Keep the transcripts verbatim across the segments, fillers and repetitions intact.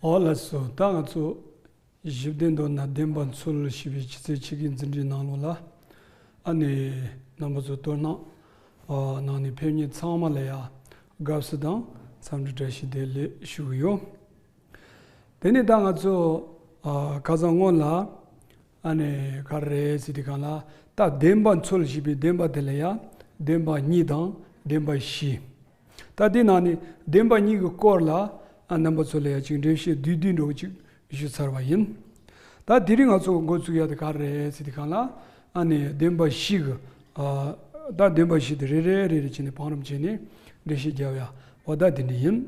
ཨོ་ལགས་སོ། ད་ང་ཚོ་གཞི་བདེ་མདོར་ན་བདེན་པ་འཚོལ་ཞེས་པའི་ཕྱི་ཚེས་ཕྱི་གི་འཛིན་གྲྭའི་ནང་ལོགས་ལ། ཨ་ནི་རྣམ་པ་ཚོ་དོ་སྣང་ཨ་གནང་ནས་ཕེབས་མཁན་ཚང་མ་ལ་ཡ་དགའ་བསུ་དང་འཚམས་འདྲི་བཀྲ་ཤིས་བདེ་ལེགས་ཞུ་གི་ཡོད། དེ་ནས་ད་ང་ཚོ་ཨ་ཁ་སང་སྔོན་ལ་ཨ་ནི་ག་རེ་རེད་ཟེར་དུས་སྒང་ལ། ད་བདེན་པ་འཚོལ་ཞེས་པའི་བདེན་པ་དེ་ལ་ཡ་བདེན་པ་གཉིས་དང་བདེན་པ་བཞི། ད་དེ་ནང་ནས་བདེན་པ་གཉིས་ཀྱི་སྐོར་ལ་ཨ་རྣམ་པ་ཚོ་ལ་ཡ་ཅིག་འགྲེལ་བཤད་བསྡུས་བསྡུས་འདྲ་བོ་ཅིག་ཞུས་ཚར་བ་ཡིན། ད་དེ་རིང་ང་ཚོ་འགོ་ཚུགས་ཡ་དེ་ག་རེ་རེད་ཟེར་དུས་སྒང་ལ། ཨ་ནི་བདེན་པ་བཞི་གི་ཨ་ད་བདེན་པ་བཞི་དེ་རེ་རེ་རེ་རེ་བྱས་ནས་བང་རིམ་བྱས་ནས་འགྲེལ་བཤད་རྒྱབ་ཡ། འོ་ད་དེ་འདྲ་ཡིན།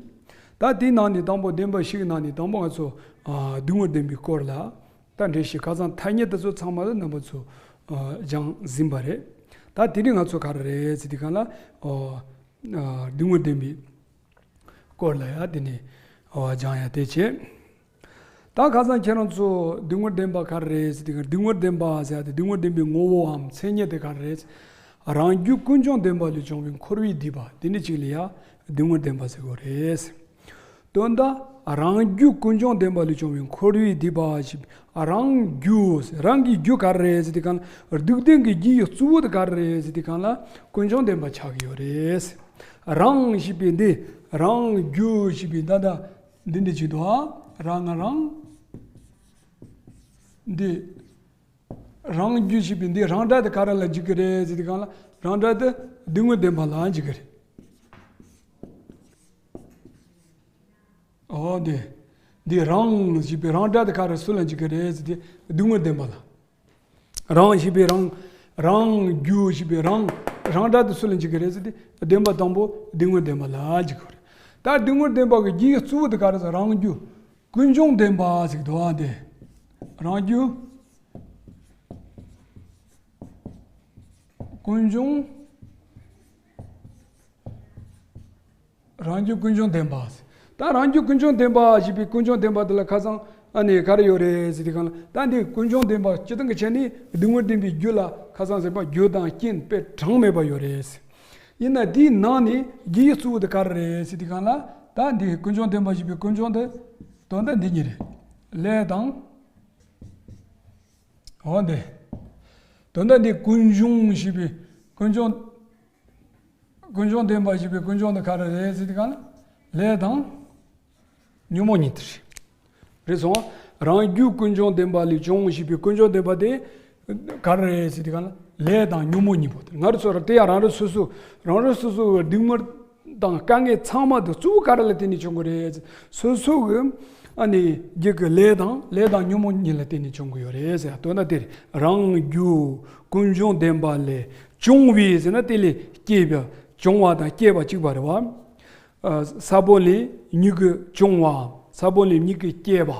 ད་དེའི་ནང་ནས་དང་པོ་བདེན་པ་བཞི་གི་ནང་ནས་དང་པོ་ང་ཚོ་ཨ་སྡུག་བསྔལ་བདེན་པའི་སྐོར་ལ། ད་འགྲེལ་བཤད་ཁ་སང་ཐ་སྙད་དེ་ཚོ་ཚང་མ་ལ་རྣམ་པ་ཚོ་ཨ་སྦྱངས་ཟིན་པ་རེད། ད་དེ་རིང་ང་ཚོ་ག་རེ་རེད་ཟེར་དུས་སྒང་ལ། ཨོ་ཨ་སྡུག་བསྔལ་བདེན་པའི་སྐོར་ལ་ཡ་དེ་ནས་ཨོ་སྦྱང་ཡ་དེ་བྱེད། ད་ཁ་སང་ཁྱེད་རང་ཚོ་སྡུག་བསྔལ་བདེན་པ་ག་རེ་རེད་ཟེར་དུས་སྒང་། སྡུག་བསྔལ་བདེན་པ་ཟེར་ཡ་དེ་སྡུག་བསྔལ་བདེན་པའི་ངོ་བོའམ་མཚན་ཉིད་དེ་ག་རེ་རེད། རང་རྒྱུ་ཀུན་འབྱུང་བདེན་པ་ལས་བྱུང་བའི་འཁོར་བའི་སྡིག་པ་དེ་འདྲ་ཅིག་ལ་ཡ་སྡུག་བསྔལ་བདེན་པ་ཟེར་གོ་རེད། དོན་དག་རང་རྒྱུ་ཀུན་འབྱུང་བདེན་པ་ལས་བྱུང་བའི་འཁོར་བའི་སྡིག་པ་ཞེས། རང་རྒྱུ། རང་གི་རྒྱུ་ག་རེ་རེད་ཟེར་དུས་སྒང་ལ། སྡུག་བདེན་གྱི་རྒྱུ་ཡི་གཙོ་བོ་དེ་ག་རེ་རེད་ཟེར་དུས་སྒང་ལ། ཀུན་འབྱུང་བདེན་པ་ཆགས་ཀྱི་ཡོད་རེད། རང་ཞེས་པའི་འདི། རང་རྒྱུ་ཞེས་པའི་ད་ལྟ་འདི་འདྲ་ཅིག་འདུག་ཨ། རང་ང་རང་འདི། རང་རྒྱུ་ཞེས་པའི་འདི་རང་སྒྲ་དེ་ག་རེ་ལ་འཇུག་གི་རེད་ཟེར་དུས་སྒང་ལ། རང་སྒྲ་དེ་སྡུག་བསྔལ་བདེན་པ་ལ་འཇུག་གི་རེད། ཨོ་འདི། འདི་རང་ཞེས་པའི་རང་སྒྲ་དེ་ག་རེ་སུ་ལ་འཇུག་གི་རེད་ཟེར་དུས་སྡུག་བསྔལ་བདེན་པ་ལ། རང་ཞེས་པའི་རང་། རང་རྒྱུ་ཞེས་པའི་རང་། རང་སྒྲ་དེ་སུ་ལ་འཇུག་གི་རེད་ཟེར་དུས་བདེན་པ་དང་པོ་སྡུག་བསྔལ་བདེན་པ་ལ་འཇུག་གི་རེད། ད་སྡུག་བསྔལ་བདེན་པ་གི་རྒྱུ་ཡི་གཙོ་བོ་དེ་ག་རེ་ཟེར། རང་རྒྱུ། ཀུན་འབྱུང་བདེན་པ་ཟེར་གི་འདུག་ཨ། འདི་རང་རྒྱུ་ཀུན་འབྱུང་། རང་རྒྱུ་ཀུན་འབྱུང་བདེན་པ། ད་རང་རྒྱུ་ཀུན་འབྱུང་བདེན་པ་ཞེས་པའི་ཀུན་འབྱུང་བདེན་པ་འདི་ལ་ཁ་སང་ཨ་ནི་ག་རེ་ཡོད་རེད་ཟེར་དུས་སྒང་ལ། ད་འདི་ཀུན་འབྱུང་བདེན་པ་སྤྱིར་བཏང་གི་ཆ་ནས་སྡུག་བསྔལ་བདེན་པའི་རྒྱུ་ལ་ཁ་སང་ཟེར་བ་རྒྱུ་དང་རྐྱེན་དཔེ་གྲངས་མེད་པ་ཡོད་རེད། ཡིན་ན་དེའི་ནང་ནས་རྒྱུ་ཡི་གཙོ་བོ་དེ་ག་རེ་རེད་ཟེར་དུས་སྒང་ལ། ད་འདི་ཀུན་འབྱུང་བདེན་པ་ཞེས་པའི་ཀུན་འབྱུང་དེ་དོན་དག་འདི་གཉིས་རེད། ལས་དང་། འོ་འདི། དོན་དག་འདི་ཀུན་འབྱུང་ཞེས་པའི་ཀུན་འབྱུང་། ཀུན་འབྱུང་བདེན་པ་ཞེས་པའི་ཀུན་འབྱུང་དེ་ག་རེ་རེད་ཟེར་དུས་སྒང་ལ། ལས་དང་ཉོན་མོངས་གཉིས་དེ་རེད། རེད་སོང་ཨ། རང་རྒྱུ་ཀུན་འབྱུང་བདེན་པ་ལས་བྱུང་ཞེས་པའི་ཀུན་འབྱུང་བདེན་པ་དེ་ག་རེ་རེད་ཟེར་དུས་སྒང་ལ། ལས་དང་ཉོན་མོངས་གཉིས་པོ་དེ་རེད། ང་རང་ཚོ་ར་དེ་ཡང་རང་རང་སོ་སོ། རང་རང་སོ་སོ་གི་སྡུག་བསྔལ་དང་དཀའ་ངལ་ཚང་མ་དེ་གཙོ་བོ་ག་རེ་ལ་བརྟེན་ནས་བྱུང་གི་རེད། སོ་སོ་གི་ཨ་ནི་རྒྱུད་ཀྱི་ལས་དང་། ལས་དང་ཉོན་མོངས་གཉིས་ལ་བརྟེན་ནས་བྱུང་གི་ཡོད་རེད་ཟེར། དོན་དག་དེ་རེད། རང་རྒྱུ་ཀུན་འབྱུང་བདེན་པ་ལས་བྱུང་བའི་ཟེར་ན། དེ་ལས་སྐྱེས་པ། བྱུང་བ་དང་སྐྱེས་པ་གཅིག་པ་རེད་བ། ཨ། ས་བོན་ལས་མྱུ་གུ་བྱུང་བ། ས་བོན་ལས་མྱུ་གུ་སྐྱེས་པ།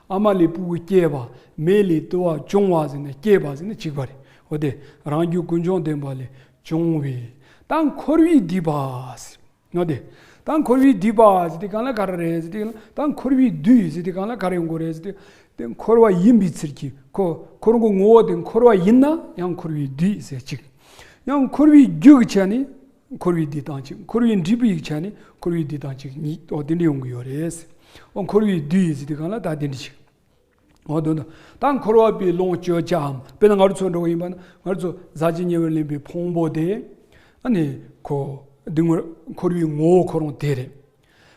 ཨ་མ་ལས་སྤུ་གུ་སྐྱེས་པ། མེ་ལས་དུ་བ་བྱུང་བ་ཟེར་ན། སྐྱེས་པ་ཟེར་ན་གཅིག་པ་རེད། འོ་དེ་རང་རྒྱུ་ཀུན་འབྱུང་བདེན་པ་ལས་བྱུང་བའི། ད་འཁོར་བའི་སྡིག་པ་ཟེར། འོ་དེ། ད་འཁོར་བའི་སྡིག་པ་ཟེར་དུས་སྒང་ལ་ག་རེ་རེད་ཟེར་དུས་སྒང་ལ། ད་འཁོར་བའི་སྡིག་ཟེར་དུས་སྒང་ལ་ག་རེ་ཡོང་གི་རེད་ཟེར་དུས། དེ་འཁོར་བ་ཡིན་པའི་ཕྱིར་གྱི། ཁོ་འཁོར་གྱི་ངོ་བོ་དེ་འཁོར་བ་ཡིན་ན་ཡང་འཁོར་བའི་སྡིག་ཟེར་གཅིག། ཡང་འཁོར་བའི་རྒྱུ་གི་ཆ་ནས་འཁོར་བའི་སྡིག་དང་གཅིག། འཁོར་བའི་འབྲས་བུ་ཡི་ཆ་ནས་འཁོར་བའི་སྡིག་དང་གཅིག་གཉིས། འོ་དེ་འདྲ་ཡོང་གི་ཡོད་རེད། འོ་འཁོར་བའི་སྡིག་ཟེར་དུས་སྒང་ལ་ད་དེ་འདྲ་ཞིག། འོ་དོན་དུ་ད་འཁོར་བ་པའི་ལོངས་སྤྱོད་བྱའམ། དཔེར་ན་ང་རང་ཚོ་འགྲོ་བ་ཡིན་པ་ན། ང་རང་ཚོ་ཟག་བཅས་ཉེ་བར་ལེན་པའི་ཕུང་པོ་དེ་ཨ་ནི་ཁོ་སྡུག་བསྔལ་འཁོར་བའི་ངོ་བོ་ཁོ་རང་དེ་རེད།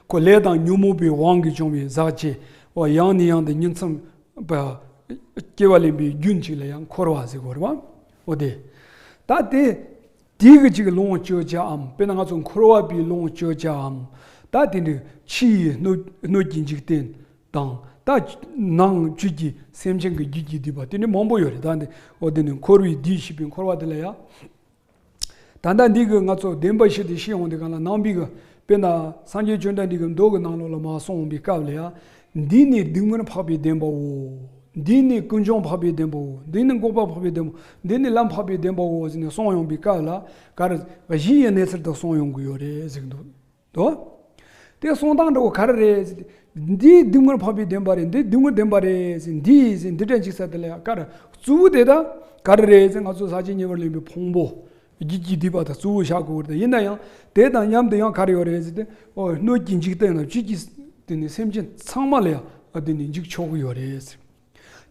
ཁོ་ལས་དང་ཉོན་མོངས་པའི་དབང་གིས་བྱུང་བའི་ཟག་བཅས། འོ་ཡང་ནས་ཡང་དུ་ཉིང་མཚམས་པ་སྐྱེ་བ་ལེན་པའི་རྒྱུན་གཅིག་ལ་ཡང་འཁོར་བ་ཟེར་དགོས་རེད་བ། འོ་དེ། ད་དེ། དེ་གི་གཅིག་ལོངས་སྤྱོད་བྱའམ། དཔེར་ན་ང་ཚོ་འཁོར་བ་པའི་ལོངས་སྤྱོད་བྱའམ། ད་དེ་འདྲའི་ཕྱི་ཡི་སྣོད་སྣོད་ཀྱི་འཇིག་རྟེན་དང་། ད་ནང་བཅུད་ཀྱི་སེམས་ཅན་གྱི་རྒྱུད་ཀྱི་སྡིག་པ་དེ་འདྲའི་མང་པོ་ཡོད་རེད། ད་འདི་འོ་དེ་ནི་འཁོར་བའི་སྡིག་ཞེས་པའི་འཁོར་བ་དེ་ལ་ཡང་། ད་ལྟ་འདི་གི་ང་ཚོ་བདེན་པ་བཞི་དེ་ཤེས་ཡོང་དུས་སྒང་ལ། ནང་པའི་གི་དཔེར་ན་སངས་རྒྱས་བཅོམ་ལྡན་འདས་ཀྱི་མདོ་གི་ནང་ལོགས་ལ་མར་གསུངས་པའི་སྐབས་ལ་ཡང་། འདི་ནི་སྡུག་བསྔལ་འཕགས་པའི་བདེན་པའོ། འདི་ནི་ཀུན་འབྱུང་འཕགས་པའི་བདེན་པའོ། འདི་ནི་འགོག་པ་འཕགས་པའི་བདེན་པའོ། འདི་ནི་ལམ་འཕགས་པའི་བདེན་པའོ་ཟེར་ནས་གསུངས་ཡོང་པའི་སྐབས་ལ། ག་རེ་བཞི་ཡི་གནས་ཚུལ་དུ་གསུངས་ཡོང་གི་ཡོད་རེད་ཟེར་གི་འདུག། དོ། དེ་གསུང་སྟངས་འདྲ་བོ་ག་རེ་རེད་ཟེར། འདི་སྡུག་བསྔལ་འཕགས་པའི་བདེན་པ་རེད། འདི་སྡུག་བསྔལ་བདེན་པ་རེད་ཟེར། འདི་ཟེར་འདི་འདྲ་འཇིག་ས་དེ་ལ་ཡང་ག་རེ་གཙོ་བོ་དེ་ད་ག་རེ་རེད་ཟེར། ང་ཚོ་ཟག་བཅས་ཉེ་བར་ལེན་པའི་ཕུང་པོ། རྒྱུད་ཀྱི་སྡིག་པ་དང་གཙོ་བོ་བཞག་དགོས་རེད། ཡིན་ན་ཡང་དེ་དང་མཉམ་དུ་ཡང་ག་རེ་ཡོད་རེད་ཟེར་ཏེ། འོ་སྣོད་ཀྱི་འཇིག་རྟེན་ལ་བཅུད་ཀྱི་ དེ་ནི་སེམས་ཅན་ཚང་མ་ལ་ཡང་དེ་ནི་འཇུག་ཆོག་གི་ཡོད་རེད། བྱས་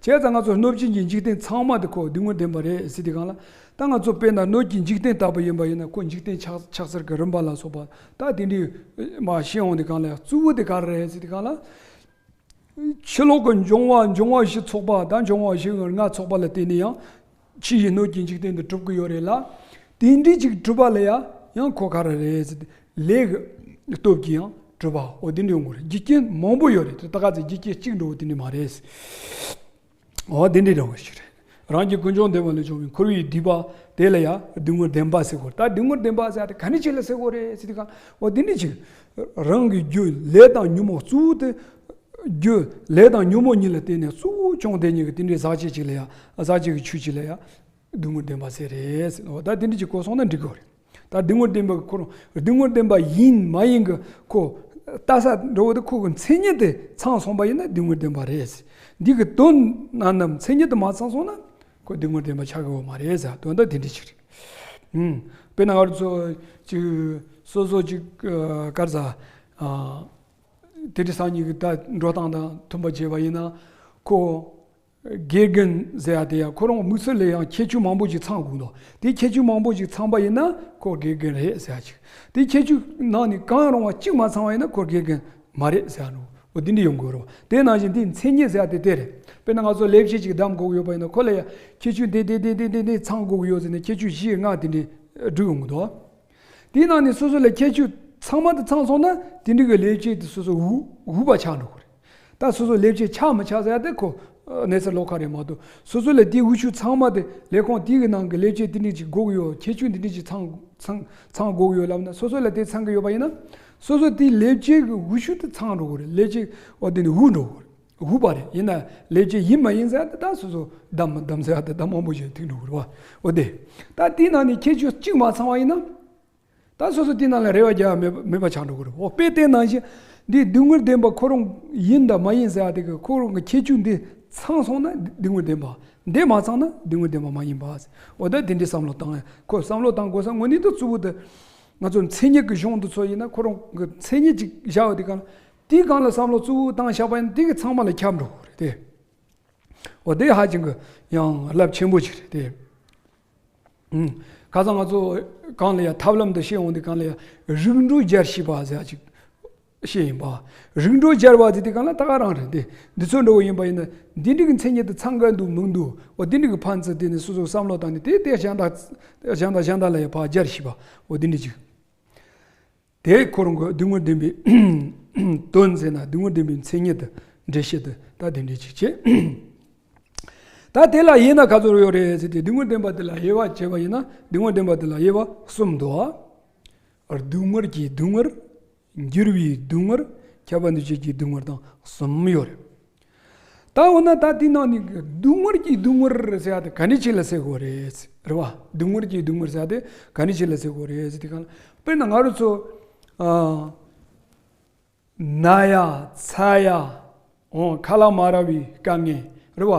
ཙང་ང་ཚོ་སྣོད་བཅུད་ཀྱི་འཇིག་རྟེན་ཚང་མ་དེ་ཁོ་སྡུག་བསྔལ་ལྡན་པ་རེད་ཟེར་དུས་སྒང་ལ། ད་ང་ཚོ་དཔེར་ན་སྣོད་ཀྱི་འཇིག་རྟེན་ལྟ་བུ་ཡིན་པ་ཡིན་ན། ཁོ་འཇིག་རྟེན་ཆགས་ཆགས་ཚུལ་གྱི་རིམ་པ་ལ་སོགས་པ་ད་དེ་འདྲའི་མ་ཤེས་འོང་དུས་སྒང་ལ། གཙོ་བོ་དེ་ག་རེ་རེད་ཟེར་དུས་སྒང་ལ། ཕྱི་ལོགས་ཀྱི་འབྱུང་བ་འབྱུང་བ་བཞི་ཚོགས་པ་དང་འབྱུང་བ་བཞི་ལྔ་ཚོགས་པ་ལ་བརྟེན་ནས་ཡང་ཕྱི་ཡི་སྣོད་ཀྱི་འཇིག་རྟེན་དེ་གྲུབ་ཀྱི་ཡོད་རེད་ལ། དེ་འདྲའི་ཅིག་གྲུབ་པ་ལ་ཡང་ཡང་ཁོ་ག་རེ་རེད་ཟེར་ཏེ། ལས་ཀྱི་སྟོབས་ཀྱིས་ཡང་གྲུབ་པ། འོ་དེ་འདྲ་ཡོང་གི་རེད། རྒྱུ་རྐྱེན་མང་པོ་ཡོད་རེད། དེ་ད་ག་ཚོད་རྒྱུ་རྐྱེན་གཅིག་འདྲ་བོ་དེ་འདྲ་མ་རེད། འོ་དེ་འདྲ་འདྲ་བོ་ཞིག་རེད། རང་གི་ཀུན་འབྱུང་བདེན་པ་ལས་བྱུང་བའི་འཁོར་བའི་སྡུག་པ་དེ་ལ་ཡང་སྡུག་བསྔལ་བདེན་པ་ཟེར་གོ་རེད། ད་སྡུག་བསྔལ་བདེན་པ་ཟེར་ཡ་དེ་ག་འདྲ་ཅིག་ལ་ཟེར་གོ་རེད་ཟེར་དུས་སྒང་། འོ་དེ་འདྲ་ཅིག་རང་གི་རྒྱུ་ལས་དང་ཉོན་མོངས་གཙོ་བོ་དེ། རྒྱུ་ལས་དང་ཉོན་མོངས་གཉིས་ལ་བརྟེན་ནས་གཙོ་བོ་བྱུང་བསྡད་མཁན་གྱི་དེ་འདྲའི་ཟག་བཅས་ཅིག་ལ་ཡང་། ཟག་བཅས་ཀྱི་ཆོས་ཅིག་ལ་ཡང་སྡུག་བསྔལ་བདེན་པ་ཟེར་རེད་ཟེར། འོ་ད་དེ་འདྲ་ཅིག་གོ་སོང་ན་འགྲིག་གི་རེད། ད་སྡུག་བསྔལ་བདེན་པ་ཁོ་རང་སྡུག་བསྔལ་བདེན་པ་ཡིན་མ་ཡིན་གྱི་ཁོ་ལྟ་ས་འདྲ་བོ་དེ་ཁོ་གི་མཚན་ཉིད་དེ་ཚང་སོང་བ་ཡིན་ན་སྡུག་བསྔལ་བདེན་པ་རེད་ཟེར། འདི་གི་དོན་ནང་ན་མཚན་ཉིད་དེ་མ་ཚང་སོང་ན་ཁོ་སྡུག་བསྔལ་བདེན་པ་ཆགས་ཀྱི་ཡོད་མ་རེད་ཟེར། དོན་དག་དེ་འདྲ་ཅིག་རེད། ཨུམ། དཔེར་ན་ང་རང་ཚོ་ཅིག་སོ་སོ་ཅིག་ག་རེ་ཟ། ཨ། དེ་འདྲ་སང་ཉིན་གྱི་ད་འགྲོ་སྟངས་དང་མཐུན་པ་བྱས་པ་ཡིན་ན། ཁོ་དགེ་རྒན་ཟེར་ཡ་དེ་ཡང་ཁོ་རང་དམིགས་བསལ་ལ་ཡང་ཁྱད་ཆོས་མང་པོ་ཅིག་ཚང་དགོས་འདུག་དེ་ཁྱད་ཆོས་མང་པོ་ཅིག་ཚང་པ་ཡིན་ན་ཁོ་དགེ་རྒན་རེད་ཟེར་ཡ་ཅིག་དེ་ཁྱད་ཆོས་ནང་ནས་གང་རུང་བ་གཅིག་མ་ཚང་བ་ཡིན་ན་ཁོ་དགེ་རྒན་མ་རེད་ཟེར་ཡ་འདྲ་བོ་འདི་འདྲ་ཡོང་དགོས་རེད་བ། དེ་ནང་བཞིན་འདི་མཚན་ཉིད་ཟེར་ཡ་དེ་དེ་རེད། དཔེར་ན་ང་ཚོ་ལས་བྱེད་ཅིག་གདམ་དགོས་ཀྱི་ཡོད་པ་ཡིན་ན། ཁོ་ལ་ཡང་ཁྱད་ཆོས་འདི་འདི་འདི་འདི་འདི་འདི་ཚང་དགོས་ཀྱི་ཡོད་ཟེར་ནས་ཁྱད་ཆོས་བཞི་ལྔ་དེ་འདྲ་སྒྲིག་ཡོང་གི་འདུག་དེའི་ནང་ནས་སོ་སོ་ལ་ཁྱད་ཆོས་ཚང་མ་དེ་ཚང་སོང་ན། དེ་འདྲ་གི་ལས་བྱེད་དེ་སོ་སོ་འུ་འུ་པ་ཆགས་འགྲོ་གི་རེད། ད་སོ་སོ་ལས་བྱེད་ཆགས་མི་ཆགས་ཟེར་ཡ་དེ་ཁོ་གནས་ཚུལ་ལོགས་ཀ་རེད་མ་གཏོགས། སོ་སོ་ལ་དེའི་འུ་ཆོ་ཚང་མ་དེ་ལས་ཁུངས་དེའི་གི་ནང་གི་ལས་བྱེད་དེ་འདྲ་ཅིག་དགོས་ཀྱི་ཡོད། ཁྱད་ཆོས་འདི་འདྲ་ཅིག་ཚང་ཚང་ཚང་དགོས་ཀྱི་ཡོད་ལབ་ན། སོ་སོ་ལ་དེ་ཚང་གི་ཡོད་པ་ཡིན་ན། སོ་སོ་དེའི་ལས་བྱེད་ཀྱི་འུ་ཆོ་དེ་ཚང་འགྲོ་གི་རེད། ལས་བྱེད་འོ་དེ་ནི་འུ་འགྲོ་གི་རེད། འུ་པ་རེད། ཡིན་ན་ལས་བྱེད་ཡིན་མ་ཡིན་ཟེར་ཡ་དེ་ད་སོ་སོ་གདམ་མི་གདམ་ཟེར་ཡ་དེ་ད་མང་པོ་ཞིག་ཐུག་འགྲོ་གི་རེད་བ། འོ་དེ་ད་དེའི་ནང་ནས་ཁྱད་ཆོས་གཅིག་མ་ཚང་བ་ཡིན་ན། ད་སོ་སོ་དེའི་ནང་ལ་རེ་བ་རྒྱག་ཡ་མེད་མེད་པ་ཆགས་འགྲོ་གི་རེད། འོ་དཔེ་དེ་ནང་བཞིན་འདི་སྡུག་བསྔལ་བདེན་པ་ཁོ་རང་ཡིན་དང་མ་ཡིན་ཟེར་ཡ་དེ་གི་ཁོ་རང་གི་ཁྱད་ཆོས་འདི་ཚང་སོང་ན་སྡུག་བསྔལ་བདེན་པ། འདི་མ་ཚང་ན་སྡུག་བསྔལ་བདེན་པ་མ་ཡིན་པ། འོ་ད་དེ་འདྲའི་བསམ་བློ་བཏང་ཡ། ཁོ་བསམ་བློ་བཏང་དགོས་ས་དངོས་གནས་དུ་གཙོ་བོ་དེ། ང་ཚོ་མཚན་ཉིད་ཀྱི་གཞུང་འདི་ཚོ་ཡིན་ན་ཁོ་རང་གི་མཚན་ཉིད་ཅིག་བཞག་ཡོད་དུས་སྒང་། དེའི་སྒང་ལ་བསམ་བློ་གཙོ་བོ་བཏང་བཞག་པ་ཡིན་ན་དེ་གི་ཚང་མ་ལ་ཁྱབ་འགྲོ་གི་རེད་དེ། འོ་དེ་ཧ་ཅང་གི་ཡང་རླབས་ཆེན་པོ་ཅིག་རེད་དེ། ཨུམ། ཁ་སང་ང་ཚོ་གང་ལ་ཡ་ཐབས་ལམ་དུ་བཤད་འོང་དུས་སྒང་ལ་ཡ་རིགས་འགྲོ་སྦྱར་ཤེས་པ་ཟེར་ཡ་ཅིག་བཤད་ཡིན་པ། རིགས་འགྲོ་སྦྱར་བ་ཟེར་དུས་སྒང་ལ་ད་ག་རང་རེད་དེ། འདི་ཚོ་འདྲ་བོ་ཡིན་པ་ཡིན་ན་འདི་འདྲ་གི་མཚན་ཉིད་དེ་ཚང་གི་འདུག་མི་འདུག་འོ་འདི་འདྲ་གི་ཕན་ཚུན་དེ་ནས་སོ་སོ་བསམ་བློ་བཏང་ནས་དེ་དེ་གཞན་དག་གཞན་དག་གཞན་དག་ལ་ཡ་ཕར་སྦྱར་ཤེས་པ། འོ་འདི་འདྲ་ཅིག་དེ་ཁོ་རང་གི་སྡུག་བསྔལ་བདེན་པའི་དོན་ཟེར་ན། སྡུག་བསྔལ་བདེན་པའི་མཚན་ཉིད་དུ་འགྲེལ་བཤད་དུ་ད་དེ་འདྲ་ཅིག་བྱས། ད་དེ་ལ་དབྱེ་ན་ག་ཚོད་ཡོད་རེད་ཟེར་ཏེ། སྡུག་བསྔལ་བདེན་པ་དེ་ལ་དབྱེ་བ་བྱས་པ་ཡིན་ན། སྡུག་བསྔལ་བདེན་པ་དེ་ལ་དབྱེ་བ་གསུམ་འདུག་སྡུག་བསྔལ་གྱི་སྡུག་བསྔལ། འགྱུར་བའི་སྡུག་བསྔལ། ཁྱབ་པ་འདུ་བྱེད་ཀྱི་སྡུག་བསྔལ་དང་གསུམ་ཡོད་རེད། ད་འོ་ན་ད་དེའི་ནང་ནས་སྡུག་བསྔལ་གྱི་སྡུག་བསྔལ་ཟེར་ཡ་དེ་ག་འདྲ་ཅིག་ལ་ཟེར་དགོས་རེད། རེད་བ། སྡུག་བསྔལ་གྱི་སྡུག་བསྔལ་ཟེར་ཡ་དེ་ག་འདྲ་ཅིག་ལ་ཟེར་དགོས་རེད་ཟེར་དུས་སྒང་ལ། དཔེར་ན་ང་རང་ཚོ་ཨ། ན་ཡ་ཚ་ཡ། འོ་ཁ་ལག་མ་རག་པའི་དཀའ་ངལ། རེད་བ།